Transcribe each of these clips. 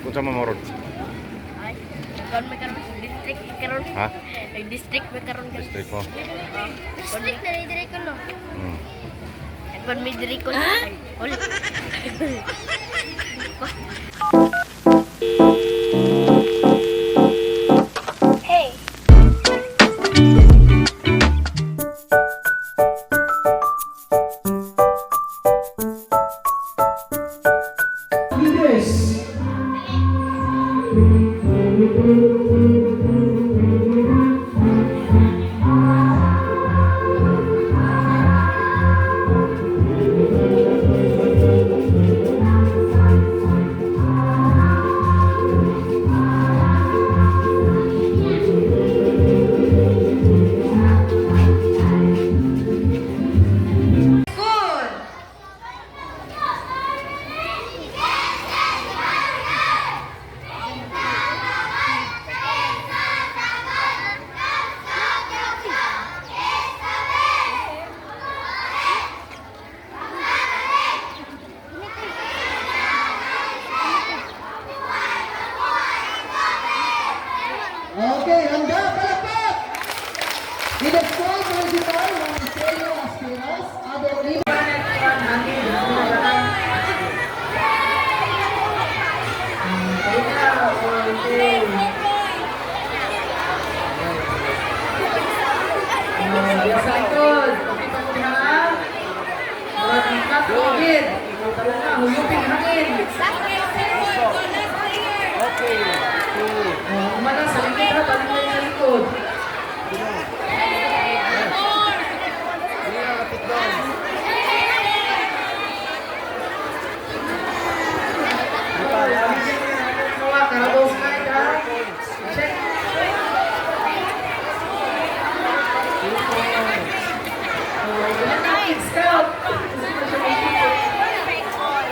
Unsa man mo ron? Ay, kon may karon district karon. Ha? Ay, district may karon. District mo. District na diri ko no. Kon may diri ko. Ay, uli. Hey. Leaders. Good. Okay, handa, palakpak! In the school municipal ng Estrella Aspiras, Ado Lima. Sa likod. Okay pa mo ha? Murag ang kat-COVID. Ikaw talaga, huyuping hangin. Okay. Two. Oh, umana sa likod ha, balik kayo sa likod. Hindi na kapit doon. Di pa alam. Kawa, Carabao slide ha. Check. 2 points. Oh, ganun na, Kid Scout. Kasi na siya mag-ikot.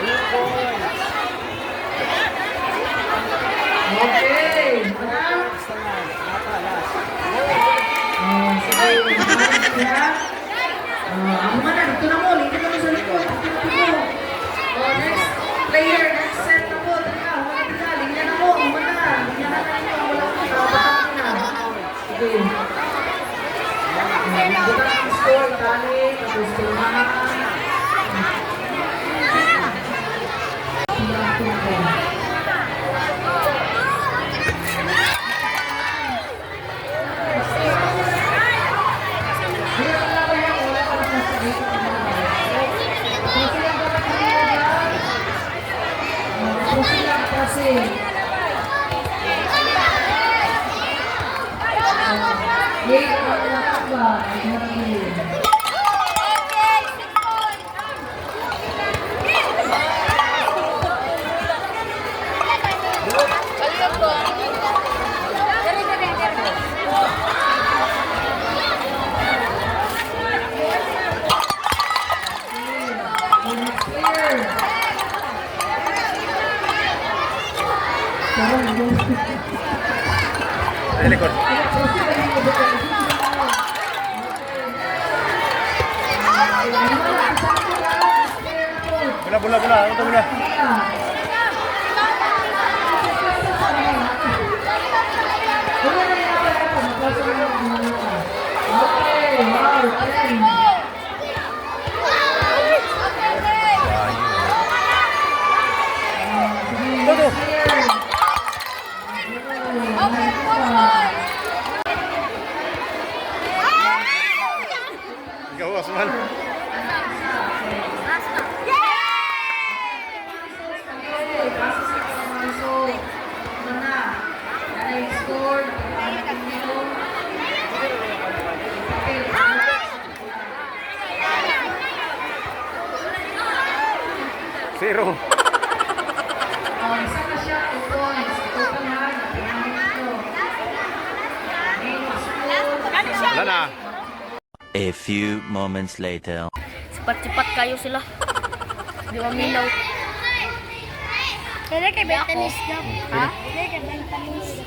2 points. Okay. Mana? Basta na. Nata, last. Oh, sige. Sige, ha? Oh, ang mana, dito na mo. Lingkod na mo sa likod. Dito na mo. Oh, next player, next set na po. Teka, humana teka. Linya na mo. Humana. Linya na na mo. Wala ko. Nakabatan na. Sige. Oh, dito na ang score. Tali. Tapos pirmahan. Kasi wait, wala pa ba? Ay, meron. Next player. Ay, likod. Bula, bula, bula. Ito, bula. Okay, wow, 10. Todo. Ikaw, Osman. Okay, pasok sa Kamaso. Mana? Ano yung score? Nakikita niyo. Okay. 0. Oh, isa na siya, 2 points. Total ha, nakuha nito. Name of school. Wala na. A few moments later. Sipat-sipat kayo sila. Di maminaw. Dili kay Bentanis. Ha? Dili kay Bentanis.